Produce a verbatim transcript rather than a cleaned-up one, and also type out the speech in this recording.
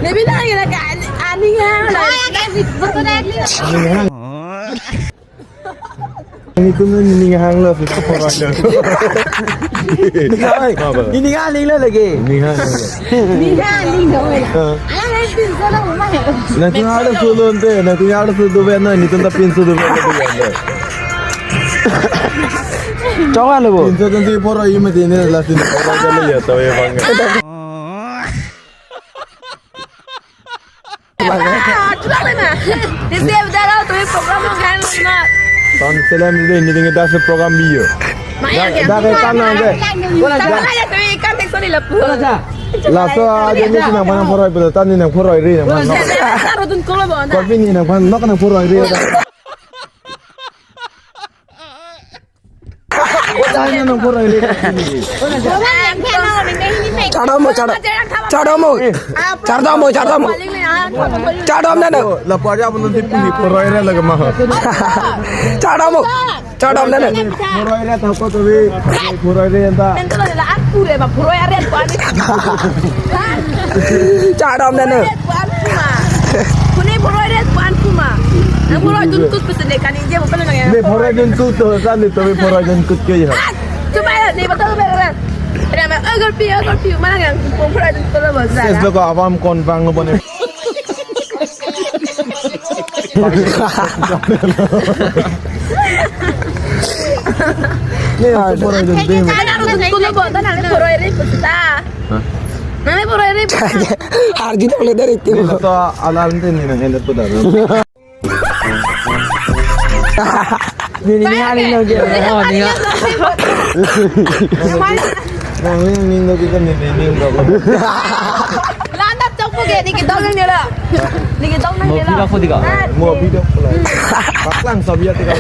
Nebi na kira ka aning hang la. Aning hang. Netum nening hang lo, si poroi lo. Oi, nening hang aning lo lagi. Nening hang lo. Nening hang aning lo. Ha. Ala hai pin so lo ma. Netum ada sulon te, netum ada sulon ben na, netum ta pin sulon ben na tu ya. Chong alo bo. Pin sulon si poroi mati ne la si poroi lo ya, tahu ya bang. Ah, chuta le na. Isi daro tu program lo kan na. Tan selam le ni dengan das program biyo. Maya Da, da, da, tan na de. Tan na ya tu kan tek soli lapu. Laso aja ni nangphan poroi betul, tan ni nang poroi ri nangphan. Taruh dun kolo bo na. Kopi ni nangphan nok nang poroi ri. Tan ni nang poroi ri. Chadom mo, chadom. Chadom mo. Chadom mo, chadom mo. Chadom na na. Lapu aja pun nanti puni poroi ri lagi mah. Chadom mo. Chadom na na. Poroi ri ta ko tu bi. Poroi ri ta. Ento la aku re ba poroi ri ko ani. Chadom na na. Ko an kuma. Kuni poroi ri ko an kuma. Na poroi dun kut pesen de kan inje mo pala nang ya. Ne poroi dun kut to san ni to bi poroi dun kut ke ya. Coba ya, ni betul betul. Ada mah, "Oh, golpi, oh, golpi." Mana yang poroi dun kut lo bos. Ses lo ko awam kon bang lo bone. Ni poroi dun be. Ada dun kut lo bos, nang poroi ri pusta. Hah? Nang poroi ri pusta. Harji tak boleh dari itu. Ni to alarm te ni nang hendak putar. Ni ni ni aning lo ke. Oh, ni ya. Nang ni ni lo kita ni ni ni lo. Landa chok po ke ni kita ni la. Ni kita ni la. Mo video pula. Paklang sabiya tika.